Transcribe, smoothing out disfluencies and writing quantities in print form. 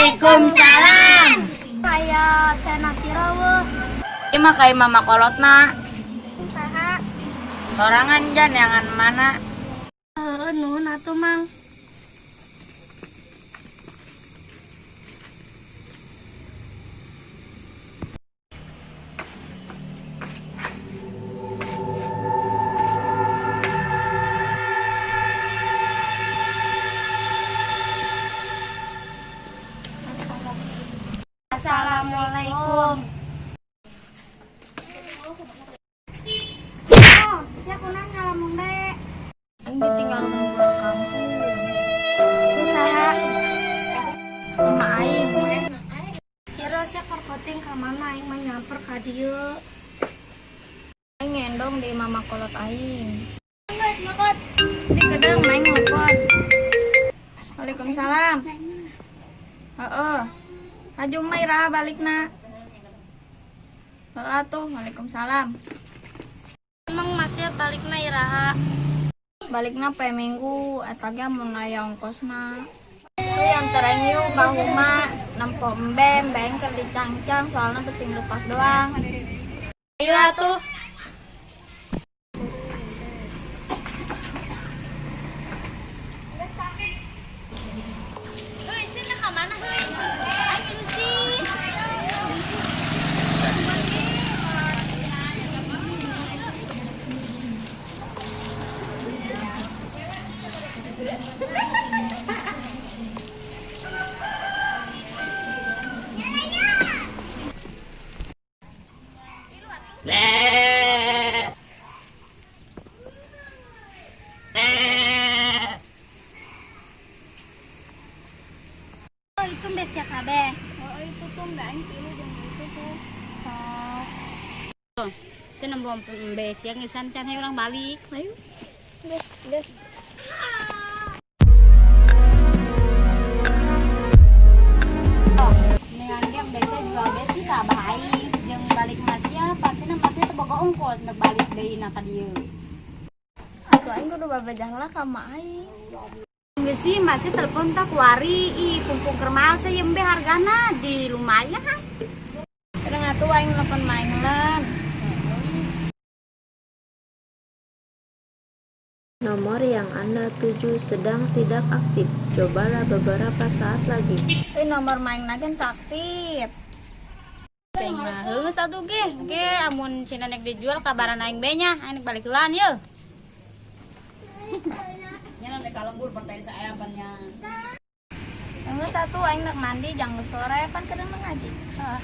Waalaikumsalam. Aya teh nasi rawuh. Ieu mah ka mama kolotna. Saha? Sorangan jan yangan mana? Heeh, nuhun atuh, Mang. Assalamualaikum. Oh, sia kunaon ngalamun bae? Aing ditinggal pulang kampung. Ku saha? Mama aing. Siro sia keur penting ka mana, aing mah nyamper ka dieu. Aing ngendong di mama kolot aing. Ngeut ngeut. Di kedeng main ngopot. Waalaikumsalam. Heeh. Aju mah iraha balikna. Heeh atuh, waalaikumsalam. Emang masih balikna iraha? Balikna poe Minggu, eta ge mun aya ongkosna. Tuh anter aing yuk ka huma nempo embe, embe aing keur dicangcang soalna pesing lepas doang. Ayo atuh. Heuy, sini ka mana heuy? Aing Lucy. Oh, itu embe sia kabeh. Oh, itu tuh embe aing tilu jeung itu tuh. Oh. Saya nembo embe siang ngesan can hayang urang balik. Ayo. Des, des. Dengan dia embe sia jual besi ka abah aing jeung balik masih pancen masih teu boga ongkos nek balik deui na ka dieu. Atuh aing kudu babejah lah ka mak aing. Geus sih masih telepon tak kuari ih pumpung keur mahal sih embe hargana di lumayan. Kadang atuh aing telepon mak aing lan. Nomor yang Anda tuju sedang tidak aktif. Cobalah beberapa saat lagi. Euy, nomor mak aing ge teu aktif. Sing mah heuh atuh ge. Ge amun cenah nek dijual kabaran aing be nya, aing nek balik heulaan yeuh. Nya nek kalembur pertanyaan saya apanya. Geus atuh aing nek mandi jang sore pan kadang ngaji. Ah.